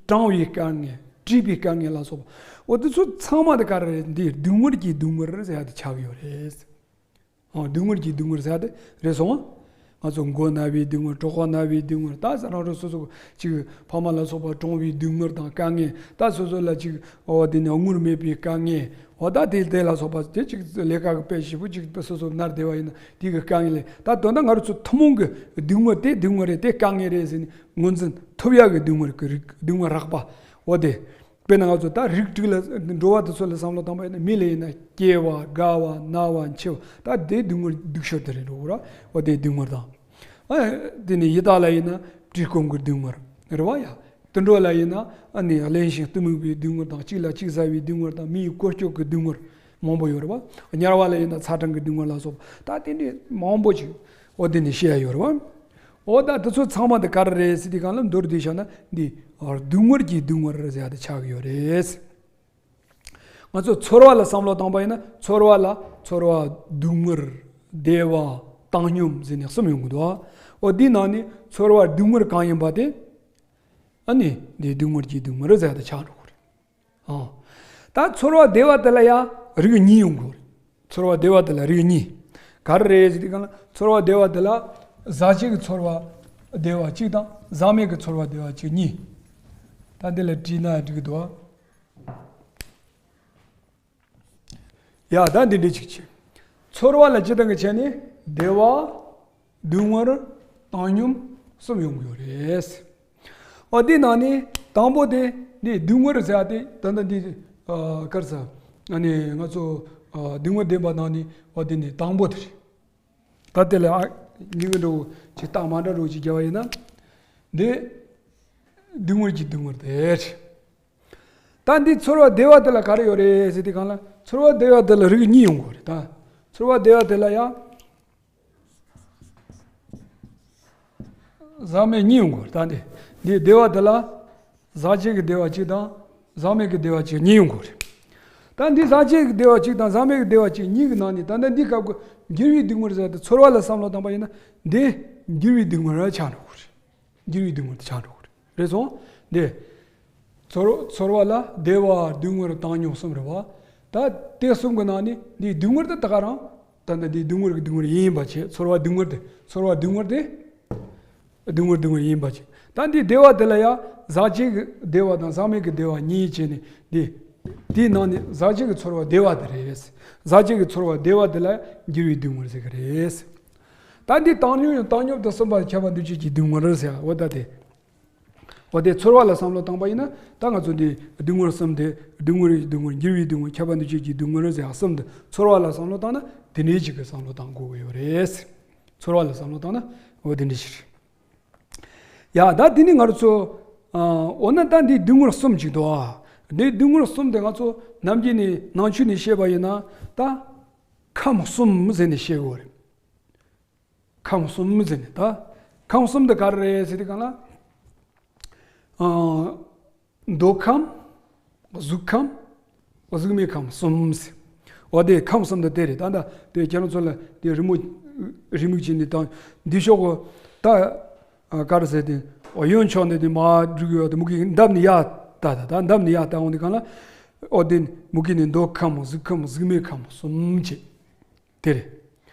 གྲང་བའི་དཀའ་ངལ། བཀྲུས་པའི་དཀའ་ངལ་ལ་སོགས་པ། འོ་དེ་ཚོ་ཚང་མ་དེ་ག་རེ་རེད། འདི་སྡུག་བསྔལ་གྱི་སྡུག་བསྔལ་ཟེར་ཡ་དེ་ཆགས་ཡོད་རེད། ཨོ། སྡུག་བསྔལ་གྱི་སྡུག་བསྔལ་ཟེར་ཏེ་རེད་སོང་ང་། ང་ཚོ་མགོ་ན་བའི་སྡུག་བསྔལ། གྲོད་ཁོག་ན་བའི་སྡུག་བསྔལ། ད་ས་རང་རང་སོ་སོ་ཅིག་ཕ་མ་ལ་སོགས་པ་གྲོངས་པའི་སྡུག་བསྔལ་དང་དཀའ་ངལ། ད་སོ་སོ་ལ་ཅིག་འོ་དེ་ནས་དངུལ་མེད་པའི་དཀའ་ངལ། འོ་ད་དེ་དེ་ལ་སོགས་པ་དེ་ཅིག་ལས་ཀ་གི་དཔེ་ཞིབ་པོ་ཅིག་སོ་སོ་ནར་བསྡད་པ་ཡིན་ན་དེ་གི་དཀའ་ངལ་ལས། ད་དོན་དག་ང་རང་ཚོ་ཐུན་མོང་གི་སྡུག་བསྔལ་དེ་སྡུག་བསྔལ་རེད། དེ་དཀའ་ངལ་རེད་ཟེར་ནས་ངོས་འཛིན་ཐུབ་ཡག་གི་སྡུག་བསྔལ་གི་རིགས། སྡུག་བསྔལ་རགས་པ། འོ་དེ། དཔེར་ན་ང་ཚོ་ད་རིགས་དྲུག་ལ་འགྲོ་བ་དེ་ཚོ་ལ་བསམ་བློ་བཏང་པ་ཡིན་ན། མི་ལ་ཡིན་ན་སྐྱེ་བ། རྒ་བ། ན་བ། འཆི་བ། ད་དེ་སྡུག་བསྔལ་སྡུག་ཤོས་དེ་རེད་འགྲོ་གི་ར། འོ་དེ་སྡུག་བསྔལ་དང་། ཨ། དེ་ནས་ཡི་དྭགས་ལ་ཡིན་ན་བཀྲེས་སྐོམ་གྱི་སྡུག་བསྔལ་རེད་བ་ཡ། དུད་འགྲོ་ལ་ཡིན་ན་ཨ་ནི་གླེན་ཞིང་གཏི་མུག་པའི་སྡུག་བསྔལ་དང་། གཅིག་ལ་གཅིག་ཟ་བའི་སྡུག་བསྔལ་དང་། མི་ཡི་བཀོལ་སྤྱོད་ཀྱི་སྡུག་བསྔལ་མང་པོ་ཡོད་རེད་བ། དམྱལ་བ་ལ་ཡིན་ན་ཚ་གྲང་གི་སྡུག་བསྔལ་ལ་སོགས་པ། ད་དེ་འདྲའི་མང་པོ་ཅིག་འོ་དེ་ནས་བཤད་ཡ་ཡོད་རེད་བ། འོ་ད་དེ་ཚོ་ཚང་མ་དེ་ག་རེ་རེད་ཟེར་དུས་སྒང་ལ། མདོར་བསྡུས་བྱས་ན་འདི་སྡུག་བསྔལ་གྱི་སྡུག་བསྔལ་ཟེར་ཡ་དེ་ཆགས་ཀྱི་ཡོད་རེད། ང་ཚོ་ཚོར་བ་ལ་བསམ་བློ་བཏང་པ་ཡིན་ན། ཚོར་བ་ལ་ཚོར་བ་སྡུག་བསྔལ། བདེ་བ། བཏང་སྙོམས་ཟེར་ནས་གསུམ་ཡོང་གི་འདུག་འོ་འདི་ནང་ནས་ཚོར་བ་སྡུག་བསྔལ་གང་ཡིན་པ་དེ། ཨ་ནི་འདི་སྡུག་བསྔལ་གྱི་སྡུག་བསྔལ་ཟེར་ཡ་དེ་ཆགས་འགྲོ་གི་རེད། ཨ། ད་ཚོར་བ་བདེ་བ་དེ་ལ་ཡང་རིགས་གཉིས་ཡོང་གི་རེད། ཚོར་བ་བདེ་བ་དེ་ལ་རིགས་གཉིས། ག་རེ་རེད་ཟེར་དུས་སྒང་ལ། ཚོར་བ་བདེ་བ་དེ་ལ་ ཟག་བཅས་ཀྱི་ཚོར་བ་བདེ་བ་གཅིག་དང་ཟག་མེད་ཀྱི་ཚོར་བ་བདེ་བ་གཅིག་གཉིས། ད་འདི་ལ་བྲིས་ན་འགྲིག་གི་འདུག་ཨ། ཡ་ད་འདི་འདྲ་ཅིག་བྱེད། ཚོར་བ་ལ་སྤྱིར་བཏང་གི་ཆ་ནས་བདེ་བ། སྡུག་བསྔལ། བཏང་སྙོམས་གསུམ་ཡོང་གི་ཡོད་རེད། འོ་དེའི་ནང་ནས་དང་པོ་དེ་འདི་སྡུག་བསྔལ་ཟེར་ཡ་དེ་ད་ལྟ་འདི་ཨ་ག་རེ་ཟེར། ཨ་ནི་ང་ཚོ་ཨ་སྡུག་བསྔལ་བདེན་པ་ནང་ནས་འོ་དེ་ནི་དང་པོ་དེ་རེད། ད་དེ་ལ་ཨ་ཉིན་གུང་འདྲ་བོ་ཅིག་རྟགས་མ་འདྲ་བོ་ཅིག་བརྒྱབ་པ་ཡིན་ན། འདི་སྡུག་བསྔལ་གྱི་སྡུག་བསྔལ་དེ་རེད། ད་འདི་ཚོར་བ་བདེ་བ་དེ་ལ་ག་རེ་ཡོད་རེད་ཟེར་དུས་སྒང་ལ། ཚོར་བ་བདེ་བ་དེ་ལ་རིགས་གཉིས་ཡོང་གི་ཡོད་རེད་ད། ཚོར་བ་བདེ་བ་དེ་ལ་ཡང་ཟག་མེད་གཉིས་ཡོང་གི་ཡོད་རེད་ད། འདི་འདི་བདེ་བ་དེ་ལ་ཟག་བཅས་ཀྱི་བདེ་བ་གཅིག་དང་ཟག་མེད་ཀྱི་བདེ་བ་གཅིག་གཉིས་ཡོང་གི་ཡོད་རེད། ད་འདི་ཟག་བཅས་ཀྱི་བདེ་བ་གཅིག་དང་ཟག་མེད་ཀྱི་བདེ་བ་གཅིག་གཉིས་ཀྱི་ནང་ནས་ད་ལྟ་འདི་སྐབས་ཀྱི་འགྱུར་བའི་སྡུག་བསྔལ་ཟེར་ཏེ་ཚོར་བ་ལ་བསམ་བློ་བཏང་པ་ཡིན་ན། འདི་འགྱུར་བའི་སྡུག་བསྔལ་ཆགས་འགྲོ་གི་རེད། འགྱུར་བའི་སྡུག་བསྔལ་དེ་ཆགས་འགྲོ་གི་རེད། རེད་སོང་། འདི་ཚོར་ཚོར་བ་ལ་བདེ་བ་སྡུག་བསྔལ་བཏང་སྙོམས་གསུམ་རེད་བ། ད་དེ་གསུམ་གྱི་ནང་ནས་འདིའི་སྡུག་བསྔལ་དེ་ད་ག་རང་། ད་ལྟ་འདིའི་སྡུག་བསྔལ་གྱི་སྡུག་བསྔལ་ཡིན་པ་བྱས། ཚོར་བ་སྡུག་བསྔལ་དེ་ཚོར་བ་སྡུག་བསྔལ་དེ་སྡུག་བསྔལ་སྡུག་བསྔལ་ཡིན་པ་བྱས། ད་འདིའི་བདེ་བ་དེ་ལ་ཡང་ཟག་བཅས་ཀྱི་བདེ་བ་དང་ཟག་མེད་ཀྱི་བདེ་བ་གཉིས་བྱས་ནས་འདི། དེའི་ནང་ནས་ཟག་བཅས་ཀྱི་ཚོར་བ་བདེ་བ་དེ་རེད། ཟག་བཅས་ཀྱི་ཚོར་བ་བདེ་བ་དེ་ལ་འགྱུར་བའི་སྡུག་བསྔལ་ཟེར་གྱི་རེད། ད་འདི་བཏང་སྙོམས་བཏང་སྙོམས་དང་གསུམ་པ་ཁྱབ་པ་འདུ་བྱེད་ཀྱི་སྡུག་བསྔལ་ཟེར་བ་ད་དེ། འོ་དེ་ཚོར་བ་ལ་བསམ་བློ་བཏང་པ་ཡིན་ན། ད་ང་ཚོ་འདི་སྡུག་བསྔལ་གསུམ་དེ། སྡུག་བསྔལ་གྱི་སྡུག་བསྔལ། འགྱུར་བའི་སྡུག་བསྔལ། ཁྱབ་པ་འདུ་བྱེད་ཀྱི་སྡུག་བསྔལ་ཟེར་ཡ་གསུམ་དེ་ཚོར་བ་ལ་བསམ་བློ་བཏང་ན་དེ་འདྲའི་ཅིག་གི་བསམ་བློ་བཏང་དགོས་ཀྱི་ཡོད་རེད། ཚོར་བ་ལ་བསམ་བློ་བཏང་ན་འོ་དེ་འདྲའི་ཞིག་རེད། ཡ་ད་དེ་ནི་ང་རང་ཚོ་ཨ་འོ་ན་ད་འདི་སྡུག་བསྔལ་གསུམ་ཅིག་འདུག་ཨ། འདི་སྡུག་བསྔལ་གསུམ་དེ་ང་ཚོ་ནམ་རྒྱུན་ནས་ནང་ཆོས་ནས་བཤད་པ་ཡིན་ན་ད་ཁམས་གསུམ་ཟེར་ནས་བཤད་དགོས་རེད། ཁམས་གསུམ་ཟེར་ནས་ད། ཁམས་གསུམ་དེ་ག་རེ་རེད་ཟེར་དུས་སྒང་ལ། ཨ་འདོད་ཁམས། གཟུགས་ཁམས། གཟུགས་མེད་ཁམས་གསུམ་ཟེར། འོ་དེ་ཁམས་གསུམ་དེ་དེ་རེད། ད་ད་དེ་ཁྱེད་རང་ཚོ་ལ་དེ་རི་མོ་རི་མིག་བྱས་ནས་དང་འདི་ཕྱོགས་གོ་ད། ཨ་ག་རེ་ཟེར་དེ། འོ་གཡོན་ཕྱོགས་ནས་དེ་མར་འགྲོ་གི་ཡོད་དེ་མུ་གེ་འདབས་ནས་ཡར་ལྟ་ད་ད་འདབས་ནས་ཡར་ལྟ་འོང་དུས་སྒང་ལ། འོ་དེ་མུ་གེ་ནས་འདོད་ཁམས། གཟུགས་ཁམས། གཟུགས་མེད་ཁམས་གསུམ་བྱས། དེ་རེད།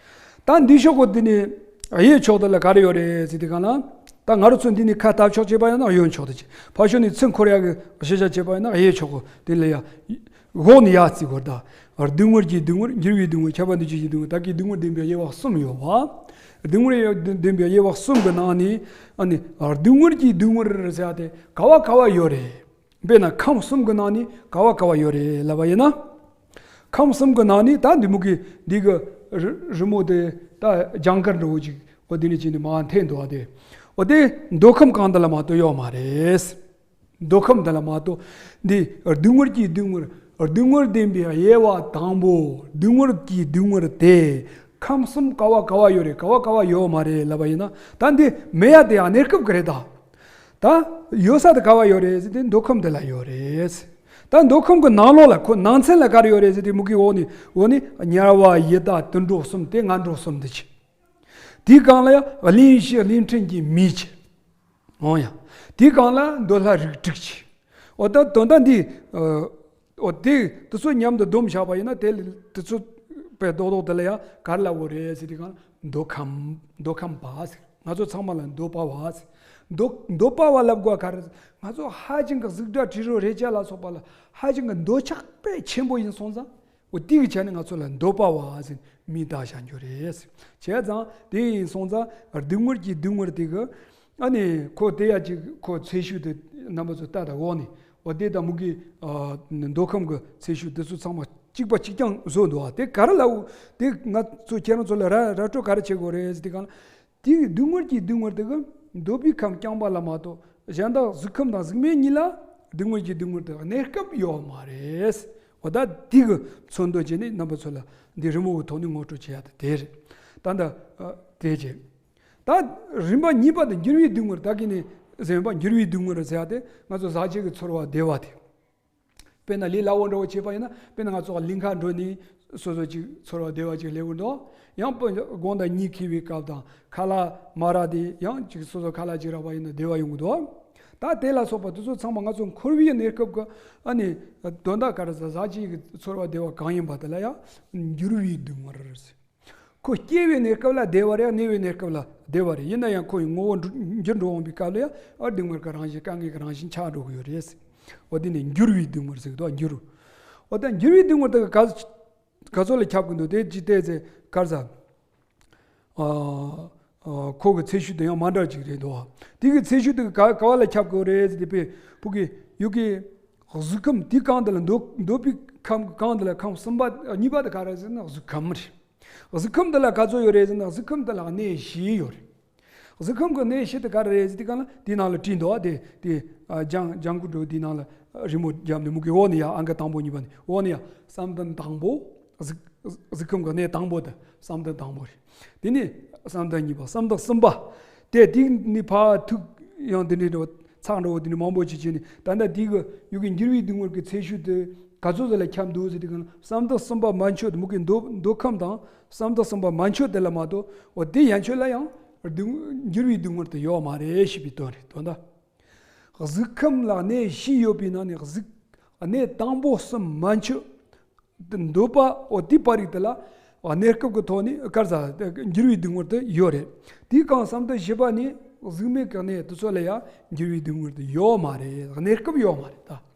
ད་འདི་ཕྱོགས་གོ་དེ་ནི་གཡས་ཕྱོགས་དེ་ལ་ག་རེ་ཡོད་རེད་ཟེར་དུས་སྒང་ལ། ད་ང་རང་ཚོ་འདི་ནི་ཁ་བཏབ་ཕྱོགས་བྱས་པ་ཡིན་ན་གཡོན་ཕྱོགས་དེ་བྱས། ཕར་ཕྱོགས་ནི་ཚུར་འཁོར་ཡག་གི་ཤེས་བྱ་བྱས་པ་ཡིན་ན་གཡས་ཕྱོགས་གོ་དེ་ལ་ཡ། འོག་ནས་ཡར་བརྩི་དགོས་ད། སྡུག་བསྔལ་གྱི་སྡུག་བསྔལ། འགྱུར་བའི་སྡུག་བསྔལ། ཁྱབ་པ་འདུ་བྱེད་ཀྱི་སྡུག་བསྔལ། བདག་གི་སྡུག་བསྔལ་བདེན་པའི་དབྱེ་བ་གསུམ་ཡོད་པ། སྡུག་བསྔལ་བདེན་པའི་དབྱེ་བ་གསུམ་གྱི་ནང་ནས་ཨ་ནི་སྡུག་བསྔལ་གྱི་སྡུག་བསྔལ་ཟེར་ཡ་དེ་ག་བ་ག་བ་ཡོད་རེད། དཔེར་ན་ཁམས་གསུམ་གྱི་ནང་ནས་ག་བ་ག་བ་ཡོད་རེད་ལབ་པ་ཡིན་ན། ཁམས་གསུམ་གྱི་ནང་ནས་ད་འདི་མུ་གེ་འདི་གི་རི་རི་མོ་དེ་ད་ལྗང་དཀར་འདྲ་བོ་ཅིག་འོ་དེ་ནས་ཅིག་ནས་མར་འཐེན་འདུག་བ་དེ། འོ་དེ་འདོད་ཁམས་གང་དེ་ལ་མ་གཏོགས་ཡོད་མ་རེད། འདོད་ཁམས་དེ་ལ་མ་གཏོགས་འདི་སྡུག་བསྔལ་གྱི་སྡུག་བསྔལ། སྡུག་བསྔལ་བདེན་པའི་དབྱེ་བ་དང་པོ། སྡུག་བསྔལ་གྱི་སྡུག་བསྔལ་དེ་ཁམས་གསུམ་ག་བ་ག་བ་ཡོད་རེད། ག་བ་ག་བ་ཡོད་མ་རེད་ལབ་པ་ཡིན་ན། ད་འདི་མེད་ཡ་དེ་ཡང་གནས་སྐབས་ཀྱི་རེད་ད། ད་ཡོད་ས་དེ་ག་བ་ཡོད་རེད་ཟེར་དུས་འདོད་ཁམས་དེ་ལ་ཡོད་རེད། ད་འདོད་ཁམས་ཀྱི་ནང་ལོགས་ལ་ཁོ་ནང་ཚན་ལ་ག་རེ་ཡོད་རེད་ཟེར་དུས་མུ་གེ་འོག་ནས་འོག་ནས་དམྱལ་བ་ཡི་དྭགས་དུད་འགྲོ་གསུམ་དེ་ངན་འགྲོ་གསུམ་དེ་བྱས། དེའི་སྒང་ལ་ཡང་གླེན་གཤེར་གླེན་ཕྲན་གྱི་མི་བྱས། འོང་ཡ། དེའི་སྒང་ལ་འདོད་ལྷ་རིགས་དྲུག་བྱས། འོ་ད་དོན་དག་འདི། འོ་དེ་དེ་ཚོ་མཉམ་དུ་བསྡོམས་བཞག་པ་ཡིན་ན་དེ་ལ་དེ་ཚོ་དཔེ་རྡོག་རྡོག་དེ་ལ་ཡང་ག་རེ་ལབ་དགོས་རེད་ཟེར་དུས་སྒང་འདོད་ཁམས། འདོད་ཁམས་པ་ཟེར། ང་ཚོ་ཚང་མ་ལ་འདོད་པ་བ་ཟེར། འདོད་འདོད་པ་བ་ལབ་དགོས་ག་རེ། ང་ཚོ་ཧ་ཅང་གི་གཟུགས་སྒྲ་དྲི་རོ་རེག་བྱ་ལ་སོགས་པ་ལ་ཧ་ཅང་གི་འདོད་ཆགས་དཔེ་ཆེན་པོ་ཡིན་སོང་ཙང་། འོ་དེ་གི་ཆ་ནས་ང་ཚོ་ལ་འདོད་པ་བ་ཟེར་མིང་བཏགས་བཞག་རྒྱུ་རེད། བྱས་ཙང་དེ་ཡིན་སོང་ཙང་སྡུག་བསྔལ་གྱི་སྡུག་བསྔལ་དེ་གི། ཨ་ནི་ཁོ་དེ་ཡ་ཅིག་ཁོ་ཚེ་ཤུལ་དེ་རྣམ་པ་ཚོ་ལྟ་དང་འོག་ནས་འོ་དེ་དང་མུ་གེ་ཨ་འདོད་ཁམས་ཀྱི་ཚེ་ཤུལ་དེ་ཚོ་ཚང་མ་གཅིག་པ་གཅིག་རྐྱང་བཟོ་འདུག་བ། དེ་ག་རེ་ལབ། དེ་ང་ཚོ་ཁྱེད་རང་ཚོ་ལ་ར་ར་སྤྲོད་ག་རེ་བྱེད་དགོས་རེད་ཟེར་དུས་སྒང་ལ། དེ་གི་སྡུག་བསྔལ་གྱི་སྡུག་བསྔལ་དེ་གི་འདོད་པའི་ཁམས་རྐྱང་པ་ལ་མ་གཏོགས་གཞན་དག་གཟུགས་ཁམས་དང་གཟུགས་མེད་གཉིས་ལ་སྡུག་བསྔལ་གྱི་སྡུག་བསྔལ་དེ་གནས་སྐབས་ཡོད་མ་རེད། འོ་ད་དེ་གི་མཚོན་དོན་བྱས་ནས་རྣམ་པ་ཚོ་ལ་འདི་རི་མོ་གི་ཐོག་ནས་ངོ་སྤྲོད་བྱེད་ཡ་དེ་དེ་རེད། ད་ད་ཨ་དེ་བྱས། ད་རིམ་པ་གཉིས་པ་དེ་འགྱུར་བའི་སྡུག་བསྔལ། ད་གིན་ནས་ཟེར་བ་འགྱུར་བའི་སྡུག་བསྔལ་ཟེར་ཡ་དེ་ང་ཚོ་ཟག་བཅས་ཀྱི་ཚོར་བ་བདེ་བ་དེ། དཔེར་ན་ལས་སླ་བོ་འདྲ་བོ་བྱས་པ་ཡིན་ན། དཔེར་ན་ང་ཚོ་གླིང་ཁ་འགྲོ་ནས་སོ་སོ་ཅིག་ཚོར་བ་བདེ་བ་ཅིག་སླེབས་ཀྱི་འདུག། ཡང་དཔེ་དགོང་དག་གཉིད་ཁུག་པའི་སྐབས་དང་ཁ་ལག་མ་རག་དེ་ཡང་ཅིག་སོ་སོ་ཁ་ལག་ཅིག་རག་པ་ཡིན་ན་བདེ་བ་ཡོང་གི་འདུག། ད་དེ་ལ་སོགས་པ་དེ་ཚོ་ཚང་མ་ང་ཚོ་འཁོར་བའི་གནས་སྐབས་ཀྱི་ཨ་ནི་དོན་དག་ག་རེ་ཟ། ཟག་བཅས་ཀྱི་ཚོར་བ་བདེ་བ་གང་ཡིན་པ་དེ་ལ་ཡང་འགྱུར་བའི་སྡུག་བསྔལ་ཟེར། ཁོ་སྐྱེ་བའི་གནས་སྐབས་ལ་བདེ་བ་རེད། གནས་པའི་གནས་སྐབས་ལ་བདེ་བ་རེད། ཡིན་ན་ཡང་ཁོ་ཡི་ངོ་བོ་འགྱུར་འགྲོ་འོང་བའི་སྐབས་ལ་ཡང་ཨ་སྡུག་བསྔལ་གྱི་རང་བཞིན་དཀའ་ངལ་གྱི་རང་བཞིན་ཆགས་འགྲོ་གི་ཡོད་རེད། འོ་དེ་ནི་འགྱུར་བའི་སྡུག་བསྔལ་ཟེར་གི་འདུག་འགྱུར། འོ་ད་འགྱུར་བའི་སྡུག་བསྔལ་དེ་ག་ག་ཚོད་ལ་ཁྱབ་གི་འདུག་དེ་ཅི་བལྟས་ཚེ་ག་རེ་ཟ། ཨ། ཨ། ཁོ་གི་ཚེ་ཤུལ་དེ་ཡང་མ་འདྲ་ཅིག་རེད་འདུག་དེ་གི་ཚེ་ཤུལ་དེ་ག་ག་བ་ལ་ཁྱབ་དགོས་རེད་ཟེར་དེ་དཔེ་ཕུག་གི་ཡུག་གི་གཟུགས་ཁམས་དེ་གང་དེ་ལ་འདོད་འདོད་པའི་ཁམས་གང་དེ་ལ་ཁམས་གསུམ་པ་གཉིས་པ་དེ་ག་རེ་ཟེར་ན་གཟུགས་ཁམས་རེད། གཟུགས་ཁམས་དེ་ལ་ག་ཚོད་ཡོད་རེད་ཟེར་ན་གཟུགས་ཁམས་དེ་ལ་གནས་བཞི་ཡོད་རེད། གཟུགས་ཁམས་ཀྱི་གནས་བཞི་དེ་ག་རེ་རེད་ཟེར་དེ་གང་ལ་དེའི་ནང་ལ་བྲིས་འདུག་དེ་དེ་ཨ་ལྗང་ལྗང་གུ་འགྲོ་དེའི་ནང་ལ་རི་མོ་བརྒྱབ་ནས་མུ་གེ་འོག་ནས་ཡ་ཨང་ཀི་དང་པོ་གཉིས་པ་ནས་འོག་ནས་ཡ་བསམ་གཏན་དང་པོ། གཟུགས་གཟུགས་ཁམས་ཀྱི་གནས་དང་པོ་དེ་བསམ་གཏན་དང་པོ་རེད། དེ་ནས་བསམ་གཏན་གཉིས་པ། བསམ་གཏན་གསུམ་པ། དེ་དེ་ནས་ཕར་ཐུག་ཡང་དེ་འདྲའི་འགྲོ་ཚགས་འགྲོ་བོ་དེ་འདྲའི་མང་པོ་ཅིག་བྱས་ནས་ད་ལྟ་དེ་གི་ཡུལ་གྱི་འགྱུར་བའི་སྡུག་བསྔལ་གྱི་ཚེ་ཤུལ་དེ་ག་ཚོད་ཙམ་ལ་ཁྱབ་འདུག་ཟེར་དུས་གང་ལ་བསམ་གཏན་གསུམ་པ་མ་མཆོད་དེ་མུ་གེ་འདོད་འདོད་ཁམས་དང་བསམ་གཏན་གསུམ་པ་མ་མཆོད་དེ་ལ་མ་གཏོགས་འོ་དེ་ཡན་ཆོད་ལ་ཡང་སྡུག་འགྱུར་བའི་སྡུག་བསྔལ་དེ་ཡོད་མ་རེད་ཞེས་པའི་དོན་རེད། དོན་དག་གཟུགས་ཁམས་ལ་གནས་བཞི་ཡོད་པའི་ནང་ནས་གཟུགས་གནས་དང་པོ་གསུམ་མ་མཆོད། འདོད་པ་འོ་དེ་པ་རིག་དེ་ལ་གནས་སྐབས་ཀྱི་ཐོག་ནས་ག་རེ་ཟ་འགྱུར་བའི་སྡུག་བསྔལ་དེ་ཡོད་རེད། དེའི་གང་བསམ་གཏན་བཞི་པ་ནས་གཟུགས་མེད་ཀྱི་གནས་དེ་ཚོ་ལ་ཡང་འགྱུར་བའི་སྡུག་བསྔལ་དེ་ཡོད་མ་རེད། གནས་སྐབས་ཡོད་མ་རེད་ད།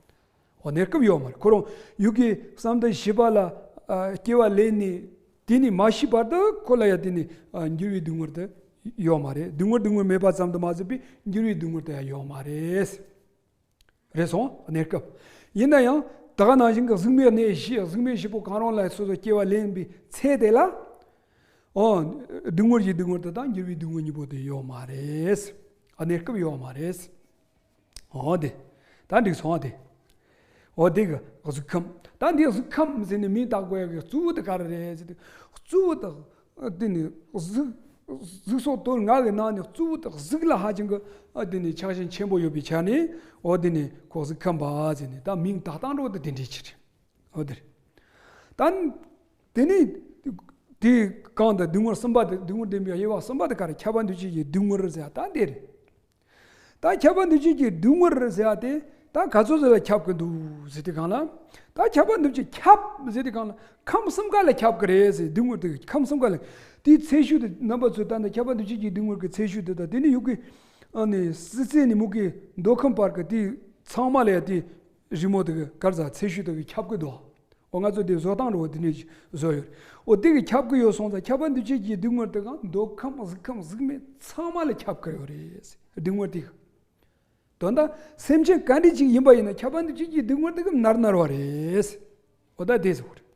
འོ་གནས་སྐབས་ཡོད་མ་རེད། ཁོ་རང་ཡུལ་གྱི་བསམ་གཏན་བཞི་པ་ལ་ཨ་སྐྱེ་བ་ལེན་ནས་དེ་ནས་མ་ཤི་བར་དུ་ཁོ་ལ་ཡང་དེ་ནས་ཨ་འགྱུར་བའི་སྡུག་བསྔལ་དེ་ཡོད་མ་རེད། སྡུག་བསྔལ་སྡུག་བསྔལ་མེད་པ་ཙམ་དུ་མ་ཟད་པའི་འགྱུར་བའི་སྡུག་བསྔལ་དེ་ཡང་ཡོད་མ་རེད། རེད་སོང་གནས་སྐབས། ཡིན་ན་ཡང་ད་ག་ནང་བཞིན་གྱི་གཟུགས་མེད་གནས་བཞི་གཟུགས་མེད་བཞི་པོ་གང་རུང་ལ་སོ་སོ་སྐྱེ་བ་ལེན་པའི་ཚེ་དེ་ལ། ཨོ། སྡུག་བསྔལ་གྱི་སྡུག་བསྔལ་དེ་དང་འགྱུར་བའི་སྡུག་བསྔལ་གཉིས་པོ་དེ་ཡོད་མ་རེད། གནས་སྐབས་ཡོད་མ་རེད། ཨོ་དེ། ད་འགྲིག་སོང་ཨ་དེ། ཨོ་དེ་གི་གཟུགས་ཁམས། ད་འདི་གཟུགས་ཁམས་ཟེར་ནས་མིང་བཏགས་དགོས་ཡ་གི་གཙོ་བོ་དེ་ག་རེ་རེད་ཟེར་དུས་གཙོ་བོ་དེ། ཨ་དེ་ནི་གཟུགས། གཟུགས་སོགས་དོན་ལྔ་གི་ནང་ནས་གཙོ་བོ་དེ་གཟུགས་ལ་ཧ་ཅང་གི་ཨ་དེ་ནི་ཆགས་ཞེན་ཆེན་པོ་ཡོད་པའི་ཆ་ནས་འོ་དེ་ནི་ཁོ་གཟུགས་ཁམས་པ་ཟེར་ནས་ད་མིང་བཏགས་སྟངས་འགྲོ་དེ་དེ་འདྲའི་ཆེ་རེད། འོ་དེ་རེད། ད་དེ་ནི་དེ་གང་དུ་སྡུག་བསྔལ་གསུམ་པ་དེ་སྡུག་བསྔལ་བདེན་པའི་དབྱེ་བ་གསུམ་པ་དེ་ག་རེ་ཁྱབ་པ་འདུ་བྱེད་ཀྱི་སྡུག་བསྔལ་ཟེར་ད་དེ་རེད། ད་ཁྱབ་པ་འདུ་བྱེད་ཀྱི་སྡུག་བསྔལ་ཟེར་ཡ་དེ་ད་ག་ཚོད་ཟེར་ལ་ཁྱབ་ཀྱི་འདུག་ཟེར་དུས་གང་ལ། ད་ཁྱབ་པ་འདུ་བྱེད་ཁྱབ་ཟེར་དུས་གང་ལ་ཁམས་གསུམ་ཀ་ལ་ཁྱབ་ཀྱི་རེད་ཟེར། སྡུག་བསྔལ་དེ་ཁམས་གསུམ་ཀ་ལ། དེའི་ཚེ་ཤུལ་དེ་རྣམ་པ་ཚོས་ད་ནི་ཁྱབ་པ་འདུ་བྱེད་ཀྱི་སྡུག་བསྔལ་གྱི་ཚེ་ཤུལ་དེ་དང་དེ་ནི་ཡུལ་གྱི་ཨ་ནི་སྲིད་རྩེ་ནས་མུ་གེ་འདོད་ཁམས་བར་གྱི་དེ་ཚང་མ་ལ་ཡ་དེ་རི་མོ་དེ་ག་རེ་ཟ་ཚེ་ཤུལ་དེ་གི་ཁྱབ་ཀྱི་འདུག་འོ་ང་ཚོ་དེ་བཟོ་སྟངས་རེད་བ། དེ་ནས་བཟོ་ཡོད་རེད། འོ་དེ་གི་ཁྱབ་ཀྱི་ཡོད་སོང་ཙང་ཁྱབ་པ་འདུ་བྱེད་ཀྱི་སྡུག་བསྔལ་དེ་གང་འདོད་ཁམས་གཟུགས་ཁམས་གཟུགས་མེད་ཚང་མ་ལ་ཁྱབ་ཀྱི་ཡོད་རེད། སྡུག་བསྔལ་དེ་གི། དོན་དག་སེམས་ཅན་ག་འདྲ་ཅིག་ཡིན་པ་ཡིན་ན་ཁྱབ་པ་འདུ་བྱེད་ཀྱི་སྡུག་བསྔལ་དེ་གི་མནར་མནར་བ་རེད། འོ་ད་དེ་ཟེར་བ་རེད།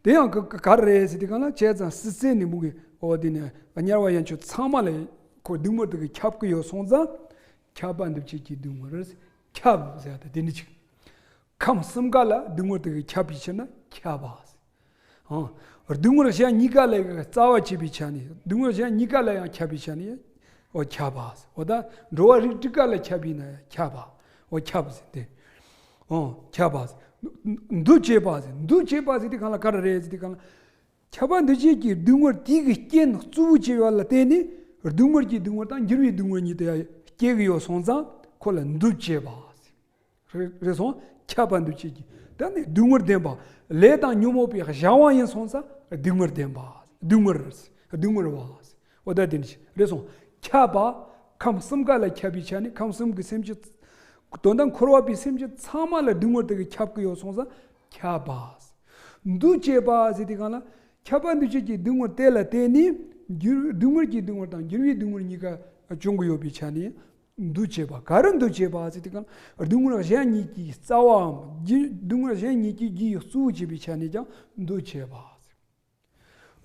དེ་ཡང་ག་ག་རེ་རེད་ཟེར་དུས་གང་ལ་བྱས་ཙང་སྲིད་རྩེ་ནས་མུ་གེ་འོ་དེ་ནས་དམྱལ་བ་ཡན་ཆོད་ཚང་མ་ལ་ཁོ་སྡུག་བསྔལ་དེ་གི་ཁྱབ་ཀྱི་ཡོད་སོང་ཙང་ཁྱབ་པ་འདུ་བྱེད་ཀྱི་སྡུག་བསྔལ་ཁྱབ་ཟེར་ཡ་དེ་དེ་འདྲ་ཅིག་ཁམས་གསུམ་ཀ་ལ་སྡུག་བསྔལ་དེ་གི་ཁྱབ་པའི་ཕྱིར་ན་ཁྱབ་པ། ཨང་། སྡུག་བསྔལ་གཞན་གཉིས་ཀ་ལ་རྩ་བ་བྱེད་པའི་ཆ་ནས་སྡུག་བསྔལ་གཞན་གཉིས་ཀ་ལ་ཡང་ཁྱབ་པའི་ཆ་ནས་འོ་ཁྱབ་པ། འོ་ད་འགྲོ་བ་རིགས་དྲུག་ཀ་ལ་ཁྱབ་པས་ན་ཁྱབ་པ། འོ་ཁྱབ་ཟེར་ཏེ། ཨང་། ཁྱབ་པ། འདུ་བྱེད་པ་ཟེར། འདུ་བྱེད་པ་ཟེར་དུས་གང་ལ་ག་རེ་རེད་ཟེར་དུས་གང་ལ། ཁྱབ་པ་འདུ་བྱེད་ཀྱི་སྡུག་བསྔལ་དེ་གི་རྐྱེན་གཙོ་བོ་བྱས་པ་ལ་བརྟེན་ནས་སྡུག་བསྔལ་གྱི་སྡུག་བསྔལ་དང་འགྱུར་བའི་སྡུག་བསྔལ་གཉིས་དེ་ཡང་སྐྱེ་གི་ཡོད་སོང་ཙང་ཁོ་ལ་འདུ་བྱེད་པ་ཟེར། རེད་རེད་སོང་། ཁྱབ་པ་འདུ་བྱེད་ཀྱི། ད་ནི་སྡུག་བསྔལ་བདེན་པ། ལས་དང་ཉོན་མོངས་པའི་གཞན་དབང་ཡིན་སོང་ཙང་སྡུག་བསྔལ་བདེན་པ། སྡུག་བསྔལ་རེད། སྡུག་བསྔལ་བ། འོ་ད་དེ་ནི་རེད་སོང་། ཁྱབ་པ། ཁམས་གསུམ་ཀ་ལ་ཁྱབ་པའི་ཆ་ནས་ཁམས་གསུམ་གྱི་སེམས་ཅན། དོན་དག་འཁོར་བ་པའི་སེམས་ཅན་ཚང་མ་ལ་སྡུག་བསྔལ་དེ་གི་ཁྱབ་ཀྱི་ཡོད་སོང་ཙང་ཁྱབ་པ། འདུ་བྱེད་པ་ཟེར་དུས་གང་ལ། ཁྱབ་པ་འདུ་བྱེད་ཀྱི་སྡུག་བསྔལ་དེ་ལ་བརྟེན་ནས་འགྱུར་སྡུག་བསྔལ་གྱི་སྡུག་བསྔལ་དང་འགྱུར་བའི་སྡུག་བསྔལ་གཉིས་ཀ་བྱུང་གི་ཡོད་པའི་ཆ་ནས། འདུ་བྱེད་པ། ག་རེ་འདུ་བྱེད་པ་ཟེར་དུས་གང་ལ་སྡུག་བསྔལ་གཞན་གཉིས་ཀྱི་རྩ་བའམ་རྒྱུ་སྡུག་བསྔལ་གཞན་གཉིས་ཀྱི་རྒྱུ་ཡི་གཙོ་བོ་བྱེད་པའི་ཆ་ནས་ཀྱང་འདུ་བྱེད་པ།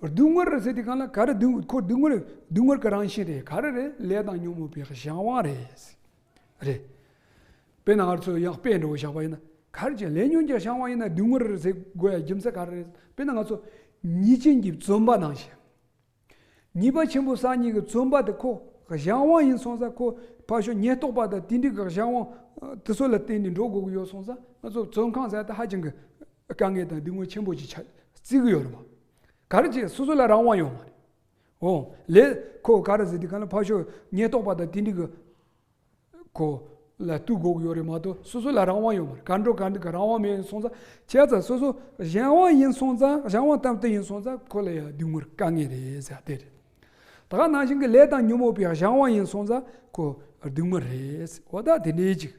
སྡུག་བསྔལ་ཟེར་དུས་གང་ལ་ག་རེ་སྡུག་ཁོ་སྡུག་བསྔལ་སྡུག་བསྔལ་གྱི་རང་བཞིན་རེད། ག་རེ་རེད། ལས་དང་ཉོན་མོངས་པའི་གཞན་དབང་རེད། རེད། དཔེར་ན་ང་ཚོ་ཡང་དཔེ་འདྲ་བོ་བཞག་པ་ཡིན་ན་ག་རེ་བྱས་ལས་ཉོན་གྱི་གཞན་དབང་ཡིན་ན་སྡུག་བསྔལ་ཟེར་དགོས་ཡ་རྒྱུ་མཚན་ག་རེ་རེད། དཔེར་ན་ང་ཚོ་ཉེས་ཅན་གྱིས་བཙོན་པ་ནང་བཞིན། ཉེས་པ་ཆེན་པོ་བསགས་མཁན་གྱི་བཙོན་པ་དེ་ཁོ་གཞན་དབང་ཡིན་སོང་ཙང་ཁོ་ཕར་ཕྱོགས་ཉེན་རྟོག་པ་དང་དེ་འདྲའི་གི་གཞན་དབང་དེ་ཚོ་ལ་བརྟེན་ནས་འགྲོ་དགོས་ཀྱི་ཡོད་སོང་ཙང་ང་ཚོ་བཙོན་ཁང་ཟེར་ད་ཧ་ཅང་གི་དཀའ་ངལ་དང་སྡུག་བསྔལ་ཆེན་པོ་ཅིག་ཆགས་བརྩི་གི་ཡོད་རེད་པ། ག་རེ་བྱས་སོ་སོ་ལ་རང་དབང་ཡོད་མ་རེད། འོ་ལས་ཁོ་ག་རེ་ཟེར་དུས་གང་ལ་ཕར་ཕྱོགས་ཉེན་རྟོག་པ་དང་དེ་འདྲའི་གི་ཁོ་ ལ་ལྟོས་དགོས་ཀྱི་ཡོད་རེད་མ་གཏོགས། སོ་སོ་ལ་རང་དབང་ཡོད་མ་རེད། གར་འགྲོ་གར་འདུག་གི་རང་དབང་མེད་སོང་ཙང་། བྱས་ཙང་སོ་སོ་གཞན་དབང་ཡིན་སོང་ཙང་། གཞན་དབང་དམ་དུ་ཡིན་སོང་ཙང་ཁོ་ལ་ཡང་སྡུག་བསྔལ་དཀའ་ངལ་རེད་ཟེར་དེ་རེད། ད་ག་ནང་བཞིན་གྱི་ལས་དང་ཉོན་མོངས་པའི་གཞན་དབང་ཡིན་སོང་ཙང་ཁོ་སྡུག་བསྔལ་རེད། འོ་ད་དེ་འདྲའི་ཅིག་